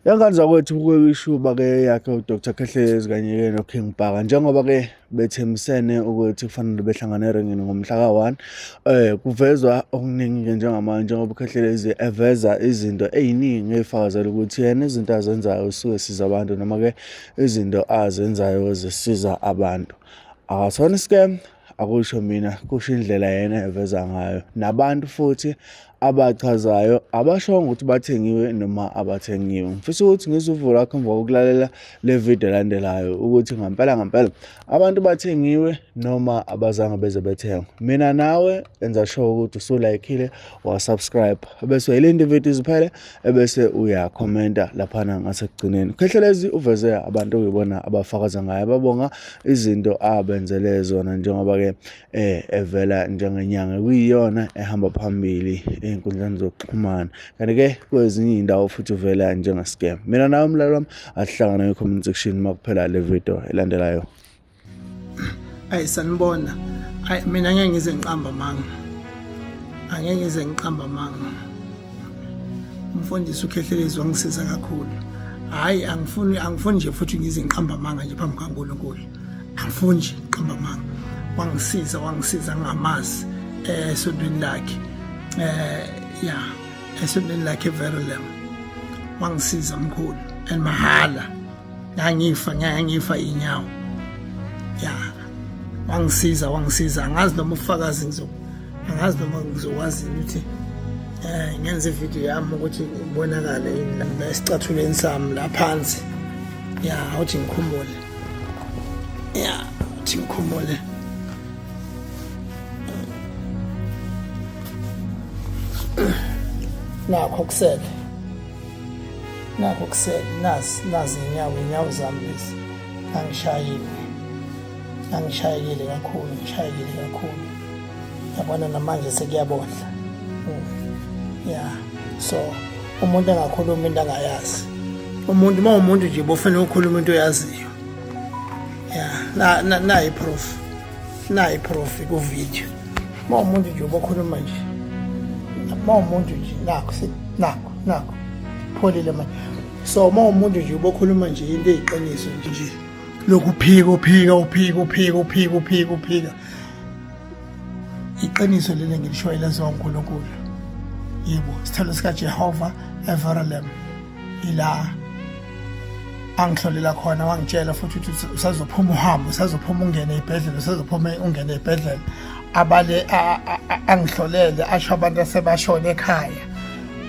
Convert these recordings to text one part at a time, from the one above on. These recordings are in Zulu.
Yangane zakwethu kuyishuba ke yakhe uDr Khehlelezi kanye ke noKing Bhaka njengoba ke bethembisene ukuthi kufanele behlangane eringini ngomhla ka-1 kuvezwa okuningi ke njengamanje njengoba uKhehlelezi eveza izinto ey'ningi ey'fakazela ukuthi yena izinto azenzayo usuke esiza abantu noma ke izinto azenzayo zisiza abantu. Akasona i-scam akusho mina kusho indlela yena eveza ngayo nabantu futhi abachazayo abashongo ukuthi bathengiwe noma abathengiwe. Ngifisa ukuthi ngizwe uvo lwakho emva kokulalela le video elandelayo ukuthi ngampela ngampela abantu bathengiwe noma abazange beze bethengwe. Mina nawe enza sure ukuthi usulaykhile wasubscribe bese uyayilinda ividiyo iziphele ebese uyakhomenta laphana ngasekugcineni. Khehlelezi uveze abantu okuyibona abafakaza ngaye ababonga izinto abenzele zona njengoba-ke evela njengenyanga kuyiyona ehamba phambili ey'nkundleni zokuxhumana kanti-ke kwezinye iy'ndawo futhi uvela njenge-scam. Mina nawe mlaleli wami asihlangane kwi-comment section uma kuphela le video elandelayo. Ayi sanibona. Ayi mina ngeke ngize ngiqamba amanga. Angeke ngize ngiqamba amanga. Umfundisi uKhehlelezi wangisiza kakhulu. Hayi angifuni angifuni nje futhi ngize ngiqamba amanga nje phambi kaNkulunkulu. Angifuni nje ngiqamba amanga. Wangisiza wangisiza ngamazi esontweni lakhe. Ya esontweni lakhe eVerulam. Wangisiza mkhulu and mahala. Ngangifa ngangifa inyawo. Ya wangisiza wangisiza angazi noma ufakazi ngizo angazi noma ngizokwazi ukuthi ngenze ivideo yami ukuthi ibonakale yini la esicathulweni sami la phansi. Ya awuthi ngikhumule. Ya uthi ngikhumule. Nakho kusele. Nakho kusele nazi nazi inyawo inyawo zami lezi. Angishayiwe. Angishayekile kakhulu, ngishayekile kakhulu. Yabona namanje sekuyabohla. Yeah. So umuntu angakhuluma into angayazi. Umuntu uma umuntu nje bofuna ukukhuluma into oyaziyo. Yeah, na na nayi proof. Nayi proof ku video. Uma umuntu nje ubokhuluma nje. Uma umuntu nje nakho nakho nakho. Pholile manje. So uma umuntu nje ubokhuluma nje into eyiqiniso nje. Lokuphika uphika uphika uphika uphika uphika uphika. Iqiniso leli ngilishoyo laziwa uNkulunkulu. Yebo, isithelo sikaJehova eVerulam ila angihlolela khona wangitshela futhi ukuthi usazophuma uhambe usazophuma ungene ey'bhedlela usazophuma ungene ey'bhedlela abale angihlolele asho abantu asebashona ekhaya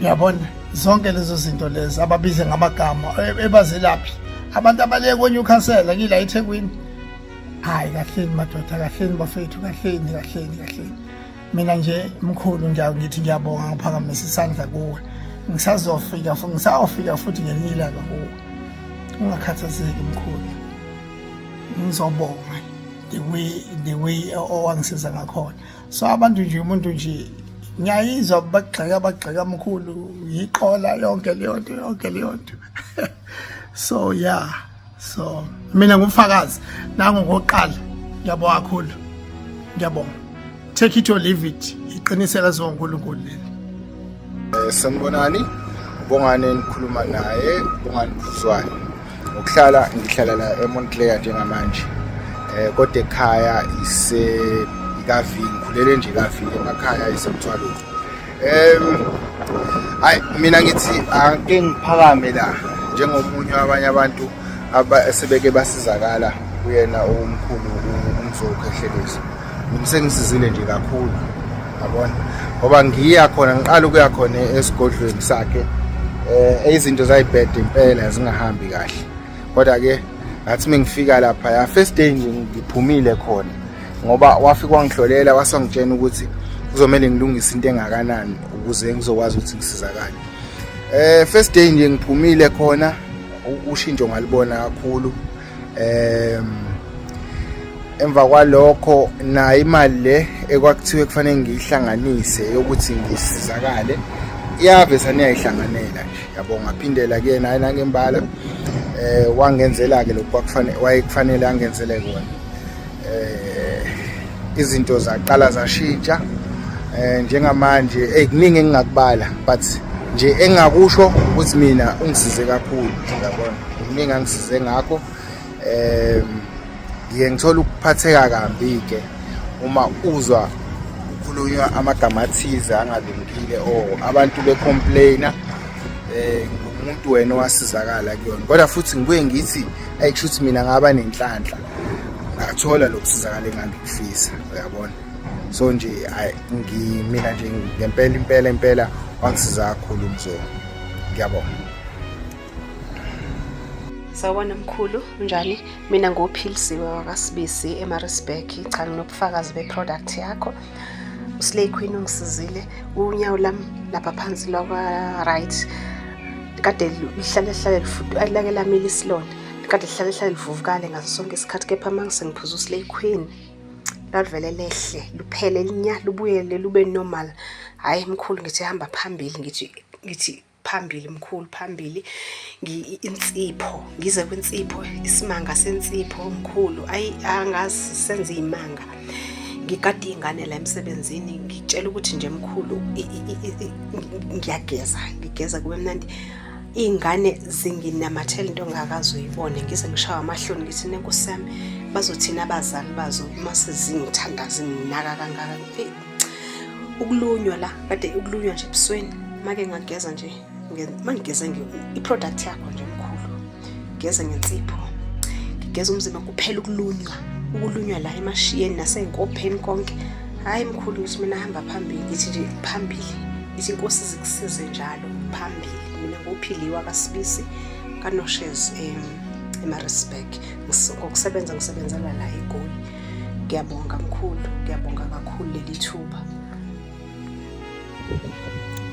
uyabona zonke lezo zinto lezi ababize ngamagama ebazelaphi abantu abaleke kweNewcastle ngila eThekwini. Hayi kahleni madoda, kahleni bafethu, kahleni kahleni kahleni. Mina nje mkhulu ngithi ngiyabonga ngiphakamisa isandla kuwe. Ngisazofika futhi ngisawufika futhi ngelinye ilanga kuwe. Ungakhathazeki mkhulu. Ngizobonga the way owangisiza ngakhona. So abantu nje umuntu nje ngiyayizwa bagxeka bagxeka mkhulu yiqola yonke leyo nto yonke leyo nto. So yeah. So mina ngumfakazi nangu ngokuqala ngiyabonga kakhulu. Ngiyabonga. Take it or leave it. Iqinisela zoNkulunkulu leli. Sanibonani, uBongani nikhuluma naye, uBongani Khuzwayo. Ngokuhlala ngihlala la eMontclair njengamanje. Kodwa ekhaya ise ikaV, ngikhulele nje kaV emakhaya isemthwalweni. Hayi mina ngithi ake ngiphakame la njengomunye wabanye abantu abasebeke basizakala kuyena omkhulu uMzo Khehlelezi. Mina sengisizile nje kakhulu yabona ngoba ngiya khona ngiqala ukuya khona esigodlweni sakhe izinto zayibheda impela zingahambi kahle kodwa ke ngathi mengifika lapha ya first day nje ngiphumile khona ngoba wafika wangihlolela wasangitshena ukuthi kuzomele ngilungise into engakanani ukuze ngizokwazi ukuthi ngisizakale. First day nje ngiphumile khona ushintsho ngalibona kakhulu. Emva kwalokho nayo imali le ekwakuthiwe kufanele ngiyihlanganise yokuthi ngisizakale iyave saniyayihlanganela nje yabo ngaphindela kuyena hayi nangembala wangenzela ke lokhu kwakufanele wayekufanele angenzele kona. Izinto zaqala zashintsha njengamanje kuningi engingakubala but Nje engakusho ukuthi mina ungisize kakhulu, uyabona, kuningi angisize ngakho. Ngiye ngithola ukuphatheka kambi-ke uma uzwa kukhulunywa amagama athize angalungile or abantu becomplaina ngomuntu wena owasizakala kuyona, kodwa futhi ngibuye ngithi ayi kusho ukuthi mina ngaba nenhlanhla ngathola lokusizakala engangikufisa, uyabona. So nje mina nje ngempela impela impela wangisiza kakhulu uMzo, ngiyabonga. Sawubona mkhulu, unjani? Mina nguPhilisiwe wakaSibisi eMaritzburg. Cha, nginobufakazi be-product yakho. USlay Queen ungisizile. Unyawo lami lapha phansi lwakwa-right kade lihlale hlale lake lamila isilonda, kade lihlale hlale livuvukale ngaso sonke isikhathi, kepha uma sengiphuza uSlay Queen lalivele lehle luphele linya lubuyele lube normal. Hhayi mkhulu, ngithi hamba phambili, ngithi phambili mkhulu, phambili. Insipho, ngize kwinsipho, isimanga sensipho mkhulu, ayi angazi senze imanga. Ngigade iy'ngane la emsebenzini, ngitshela ukuthi nje mkhulu ngiyageza, ngigeza kube mnandi. Iy'ngane zinginamathela into ongakaze uyibone, ngize ngishawe amahloni ngithi nenkosi yami bazothini abazali bazo uma sezingithanda zinginaka kangaka. Ukulunywa la, kade ukulunywa nje ebusweni, make ngageza nje, mangigeze i-product yakho nje mkhulu, ngigeze ngensipho, ngigeze umzimba kuphela ukulunywa, ukulunywa la emashiyeni nasey'nkopheni konke. Hhayi mkhulu, ngithi mina hamba phambili, ngithi nje phambili, ngithi inkosi zikusize njalo phambili. Mina nguPhiliwa kaSibisi kaNoshes eMaritzburg, ngokusebenza ngisebenzela la eGoli. Ngiyabonga mkhulu, ngiyabonga kakhulu leli thuba.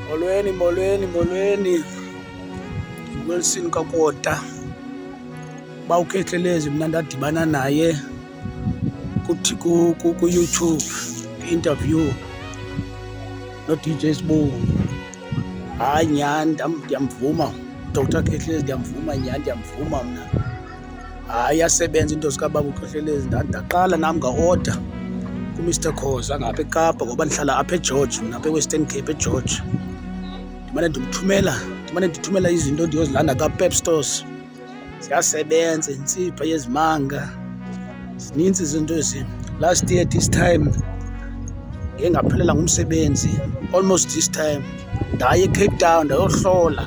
Molweni, molweni, molweni. Wilson Kakota. Bawukhehlelezi mina ndadibana naye kuthi ku YouTube interview no DJ Sbu. Hayi nyhani ndiyamvuma Dr Khehlelezi, ndiyamvuma nyhani, ndiyamvuma mna. Hayi iyasebenza into zikababa uKhehlelezi. Ndaqala nam ngaoda kuMr Khoza ngapha eKapa, ngoba ndihlala apha eGeorge mna, apha eWestern Cape eGeorge. Ndimane ndimthumela, ndimane ndithumela izinto ndiyozilanda kaPep Stores. Ziyasebenza intsipha yezimanga, zininzi izinto ezi. Last year this time ngike ngaphelelwa ngumsebenzi, almost this time ndaya eCape Town ndayohlola,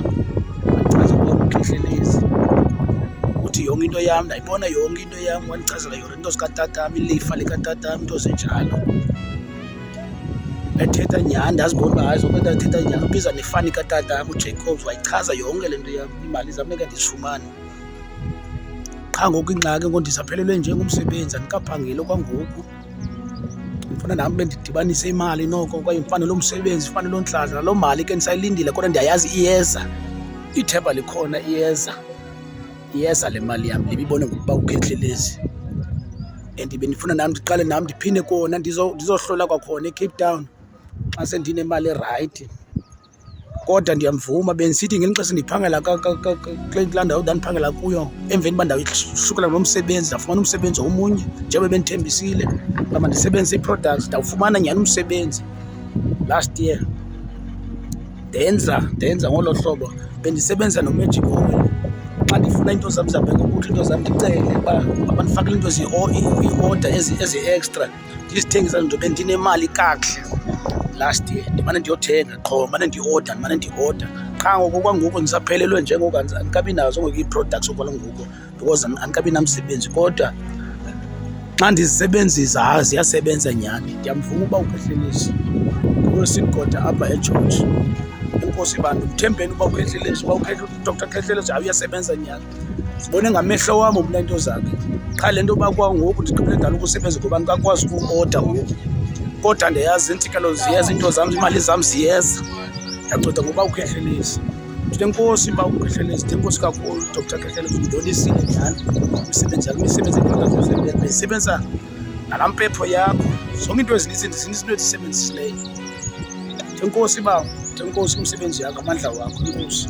bachaza ukuba uKhehlelezi ukuthi yonke into yam ndayibona, yonke into yam wandichazela yona, into zikatatam, ilifa likatatam, into ezinjalo. Ethetha nyhani ndazibona uba hayi zonke into athetha nyhani, ubiza nefani katatam uJacobs, wayichaza yonke le nto yam, iimali zam funeka ndizifumane. Qha ngoku ingxaki ngoku ndisaphelelwe nje ngumsebenzi, andikaphangeli okwangoku. Ndifuna nam ube ndidibanise imali noko, kwaye ndifane loo msebenzi, ndifane loo ntlantla, naloo mali ke ndisayilindile, kodwa ndiyayazi iyeza, ithemba likhona, iyeza, iyeza le mali yam le ibibonwe ngokuba uKhehlelezi. And bendifuna nam ndiqale nam ndiphinde kona ndizohlola kwakhona eCape Town xa sendinemali erayithi. Kodwa ndiyamvuma, bendisithi ngelinye ixesha ndiphangela kulaa ndawo ndandiphangela kuyo, emveni uba ndahlukana nomsebenzi ndafumana umsebenzi omunye njengoba bendithembisile uba mandisebenzise ii-products, ndawufumana nyhani umsebenzi last year. Ndenza ngolo hlobo, bendisebenzisa noMagic Oil. Xa ndifuna iinto zam zihambe kakuhle, iinto zam ndicele uba mabandifakele iinto ii-order ezi-extra ndizithengise ezo nto. Bendinemali kakuhle last year, ndimane ndiyothenga qho, ndimane ndioda, ndimane ndioda. Qha ngoku okwangoku ndisaphelelwe nje ngoku, andikabi nazo ngoku ii-products okwangoku because andikabi namsebenzi, kodwa xa ndizisebenzisa hayi ziyasebenza nyhani. Ndiyamvuma uba uKhehlelezi nguWilson Gota apha eGeorge. Enkosi bantu, mthembeni uba uKhehlelezi, uba uDr Khehlelezi hayi uyasebenza nyhani. Ndibone ngamehlo wam mna iinto zakhe. Qha le nto yoba kwangoku ndigqibele kudala ukusebenza ngoba andikakwazi ukuoda ngoku, kodwa ndiyayazi iintsikelelo ziyeza, iinto zam, iimali zam ziyeza. Ndiyanceda ngoba uKhehlelezi. Ndithi enkosi uba uKhehlelezi, ndithi enkosi kakhulu Dr Khehlelezi, undibonisile nyhani imisebenzi yakho, imisebenzi endisebenza ndisebenzisa nalaa mpepho yakho, zonke iinto ezininzi zininzi iinto endizisebenzisileyo. Ndithi enkosi bawo, ndithi enkosi kwimisebenzi yakho, amandla wakho, enkosi.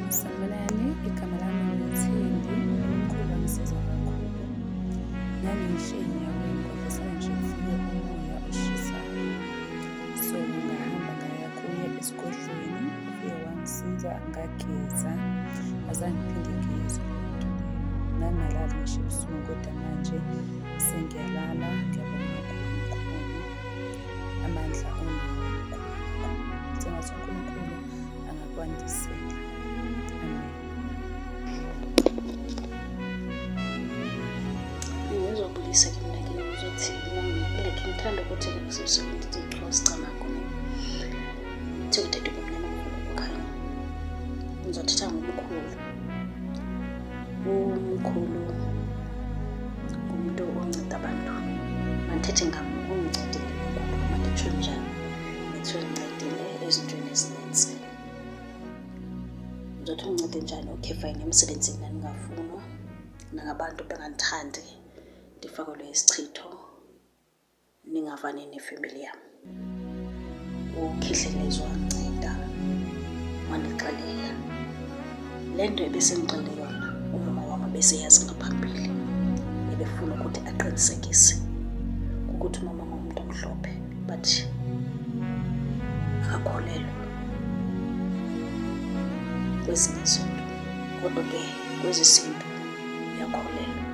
Sanibonani, igama lami nguThembi. Umkhulu wangisiza kakhulu. Ngangishe enyaweni kwavesane nje kufike umoya oshisayo. So ngahamba Wangisiza ngageza, azange ngiphinde ngiyizwe leyo nto leyo. Ngangingalali ngisho ebusuku kodwa manje sengiyalala. Ngiyabonga kakhulu mkhulu, amandla onawo mkhulu. Sengathi uNkulunkulu angakwandisela. Amen. Ngizobulisa ke mina ke ngizothi like ngithanda ukuthi kusebusuku ngithi close camagu ne. Ngithe kudede kumnyama kukhanya. Ngizothetha ngomkhulu. Umkhulu ngumuntu onceda abantu. Mandithethe ngam ungincedile umkhulu manditsho njani. Ngithi ungincedile ezintweni ezininzi. Ngizothi ungincede njani? Okay fine emsebenzini ndandingafunwa nangabantu bengandithandi ndifakelwe isichitho ningavani nefemeli yam. UKhehlelezi wandinceda wandixelela le nto ebesendixelele yona umama wam ebeseyazi ngaphambili, ebefuna ukuthi aqinisekise ukuthi umama ngumntu omhlophe but akakholelwa kwezinye izinto kodwa ke kwezesintu uyakholelwa.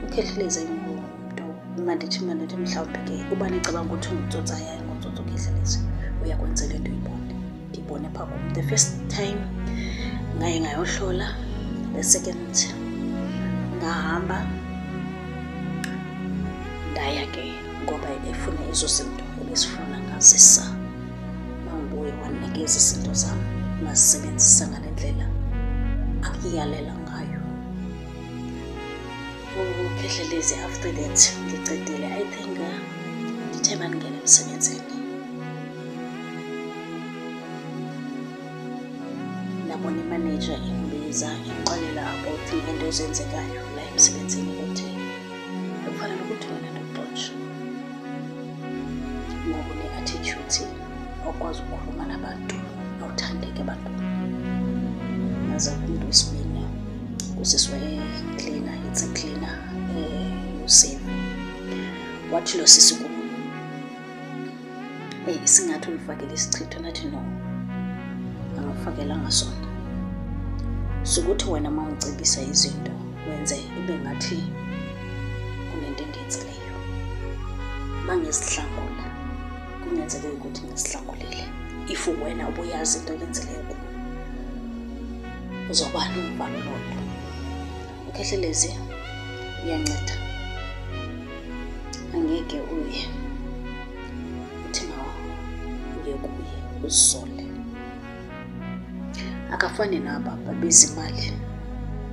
UKhehlelezi ayingomntu mandithi mandithi mhlawumbi ke uba nicabanga ukuthi ungutsotsi hayi ayingotsotsi uKhehlelezi, uyakwenzela into uyibone. Ndibone phaa kum the first time ngaye ngayohlola, the second ngahamba ndaya ke ngoba efuna ezo zinto ebezifuna ngazisa. Mangibuye wandinikeza izinto zam ngazisebenzisa ngale ndlela akuyalela ngayo. UKhehlelezi after that ndicedile, I think ndithe mandingena emsebenzini ndabona imaneja imbiza imxelela about ngento ezenzekayo la emsebenzini ukuthi bekufanele ukuthi wena ndikuxotshe ngoba une-attitude awukwazi ukukhuluma nabantu, awuthandeki ebantwini. Ngaza kumntu wesibini usisi wayeklina, it's a cleaner uSave. Wathi lo sisi kum, eyi isingathi undifakele isichitho. Ndathi no, angafakelanga sona. Sukuthi wena uma ungicebisa izinto wenze ibe ngathi kunento endiyenzileyo. Uma ngizihlangula kungenzeka ukuthi ngizihlangulile. If wena ubuyazi into oyenzileyo kum, uzoba novalo lodwa. UKhehlelezi uyanceda, angeke uye uthi ma uye kuye uzisole. Akafani naba babiza imali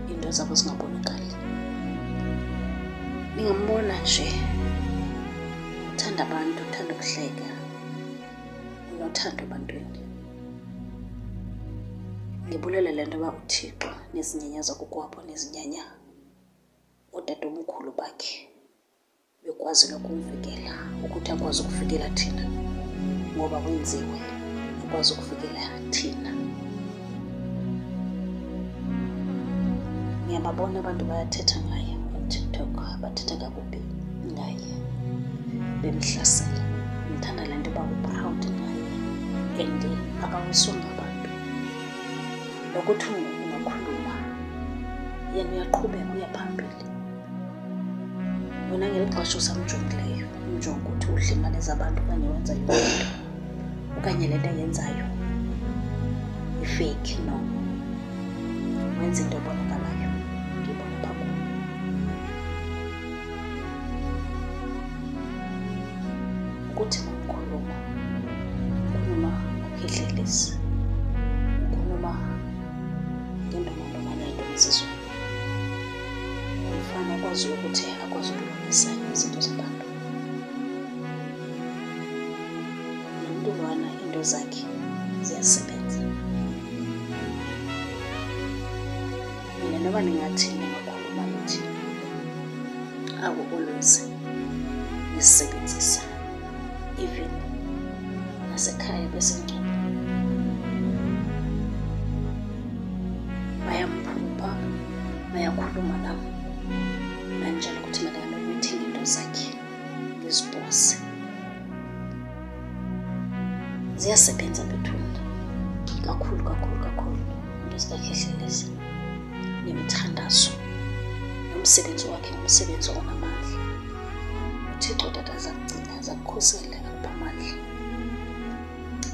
into zabo zingabonakali. Ningambona nje uthanda abantu, uthanda ukuhleka, unothando ebantwini. Ndibulela le nto yoba uThixo nezinyanya zakokwabo nezinyanya ootatomkhulu bakhe bekwazi nokumvikela ukuthi akwazi ukuvikela thina ngoba wenziwe akwazi ukuvikela thina. Ngiyababona abantu bayathetha ngaye on TikTok, bathetha kakubi ngaye bemhlasela. Ngithanda le nto uba u-proud ngaye and akawiswa ngabantu. Nokuthi ungakhuluma yena uyaqhubeka uya phambili. Wena ngeli xesha usamjongileyo umjonge ukuthi udla imali zabantu okanye wenza yonke into okanye le nto ayenzayo i-fake, no. Wenza into ebonakalayo, ndiyibona phaa kum. Ukuthi mangikhuluma, ngikhuluma ngoKhehlelezi, ngikhuluma ngentomantomane yentombazizweni. Umfana okwaziyo ukuthi akwazi ukulungisa izinto zabantu. Lo mntu lwana iinto zakhe ziyasebenza. Mina noba ningathini ningakhuluma nithi I will always ngizisebenzisa even nasekhaya besengcobo bayamphupha bayakhuluma nami banjalo ukuthi mina ngamele ngithenge into zakhe ngizipose ziyasebenza bethuna. Kakhulu kakhulu kakhulu into zikaKhehlelezi nemithandazo nomsebenzi wakhe ngumsebenzi onamandla. UThixo tata azakugcina azakukhusele akupha amandla.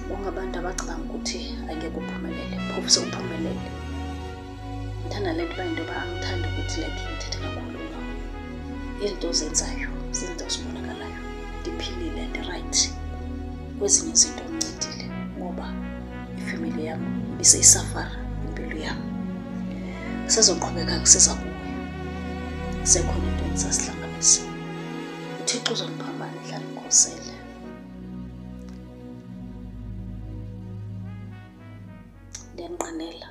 Bonke abantu abacabanga ukuthi angeke uphumelele phofu sewuphumelele. Ngithanda le nto uba into yoba angithandi ukuthi like ngithethe kakhulu ngawo. Izinto ozenzayo zizinto ezibonakalayo. Ndiphilile ndirayithi. Kwezinye izinto undincedile ngoba ifemeli yam ibiseyisafara impilo yam. Kusezoqhubeka kusiza kuwe. Sekhona into endizasihlanganisa. UThixo uzondipha amandla andikhusele. Ndiyanqwenela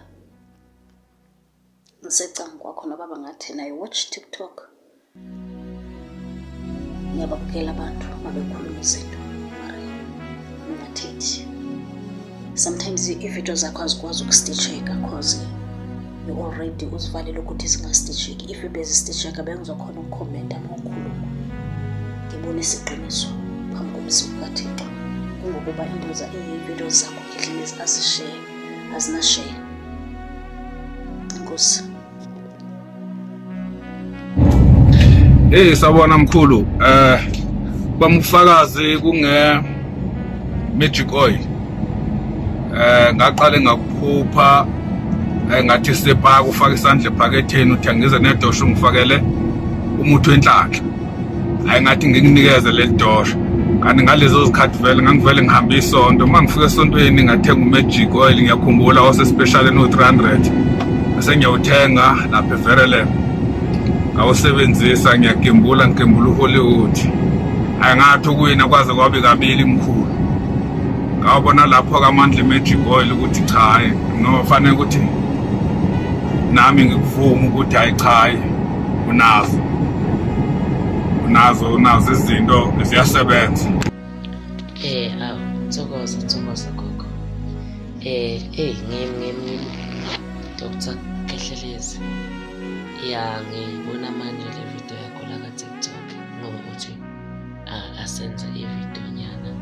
ngisecam kwakho noba bangathini. I watch TikTok. Ngiyababukela abantu mabekhuluma izinto mara ngingathethi. Sometimes iividiyo zakho azikwazi ukustitsheka cause you already uzivalele ukuthi zingastitsheki. If bezistitsheka bengizokhona ukukhomenta uma ukhuluma. Ngibonise iqiniso phambi komzi kaThixo. Kungokuba into iividiyo zakho ngendlela azishaye azinashaye. Enkosi. Hey sawubona mkhulu eh bamufakazi kunge magic oil eh ngaqale ngakuphupha eh, ngathi sepaka ufaka isandla ephaketheni uthi angize nedosho ungifakele umuthi wenhlanhla hayi ngathi ngikunikeze leli dosho kanti ngalezo zikhathi vele ngangivele ngihambe isonto uma ngifika esontweni ngathenga umagic oil ngiyakhumbula wase-special eno-300 sengiyawuthenga lapha everelem ngawusebenzisa ngiyagembula ngigembula uhollywood ayingathi ukuwina kwaze kwabe kabili mkhulu ngawabona lapho kamandla i-magic oil ukuthi cha no fanele ukuthi nami ngikuvume ukuthi hayi cha unazo unazo unazo izinto ziyasebenza. Eh awu thokoza thokoza gogo. Eh hey ngimi ngimi Dr. Khehlelezi. Ya ngiyibona manje le video yakho la ka TikTok ngoba uthi asenze i-video nyana.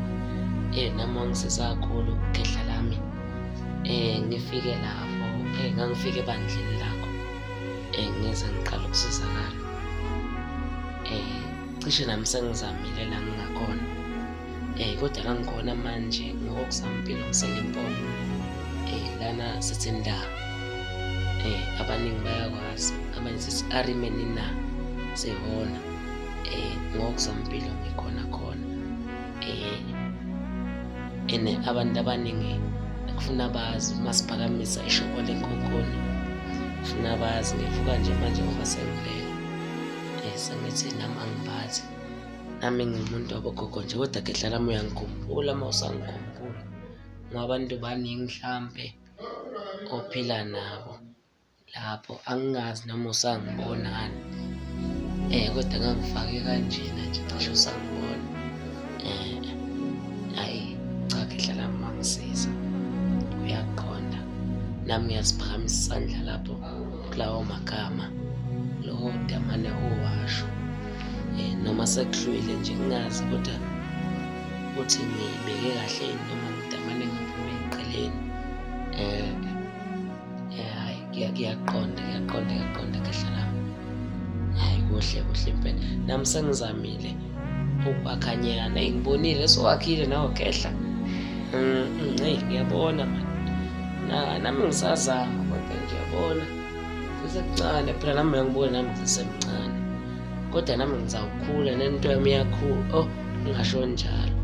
Eh nami wangisiza kakhulu khehla lami. Eh ngifike lapho eh ngangifike ebandleni lakho. Eh ngize ngiqala ukusizakala. Eh cishe nami sengizamile la ngingakhona. Eh kodwa la ngikhona manje ngokusampilo ngiseLimpopo. Eh lana sithi nda. Eh abaningi bayakwazi abanye sithi arimeni na sihona. Eh ngokusampilo ngikhona khona. Eh ene abantu abaningi kufuna bazi uma siphakamisa ishoko lenkonkoni funa bazi ngivuka nje manje ngoba sengilele um sengithi nami angiphathi nami ngiwumuntu wabogogo nje kodwa gehla lami uyangikhumbula uma usangikhumbula ngoba abantu baningi mhlampe ophila nabo lapho angingazi noma usangibonani eh kodwa ngangifake kanjena nje cishe usangibona eh hayi cha khehla lami wangisiza uyaqonda nami ngiyasiphakamisa isandla lapho kulawo magama lowo damane owasho eh noma sekuhlwile nje ngingazi kodwa uthi ngiyibeke kahle yini noma ngidamane ngiphume eqeleni eh Eh, hayi kuyaqonda kuyaqonda kuyaqonda khehla lami hayi kuhle kuhle impela nami sengizamile ukwakhanyana eyi ngibonile sowakhile nawe khehla mm, mm, eyi ngiyabona mani na nami ngisazama kodwa ngiyabona sesekuncane phela nami uyangibona nami ngisesemncane kodwa nami ngizawukhula nento yami iyakhula oh ngingasho njalo.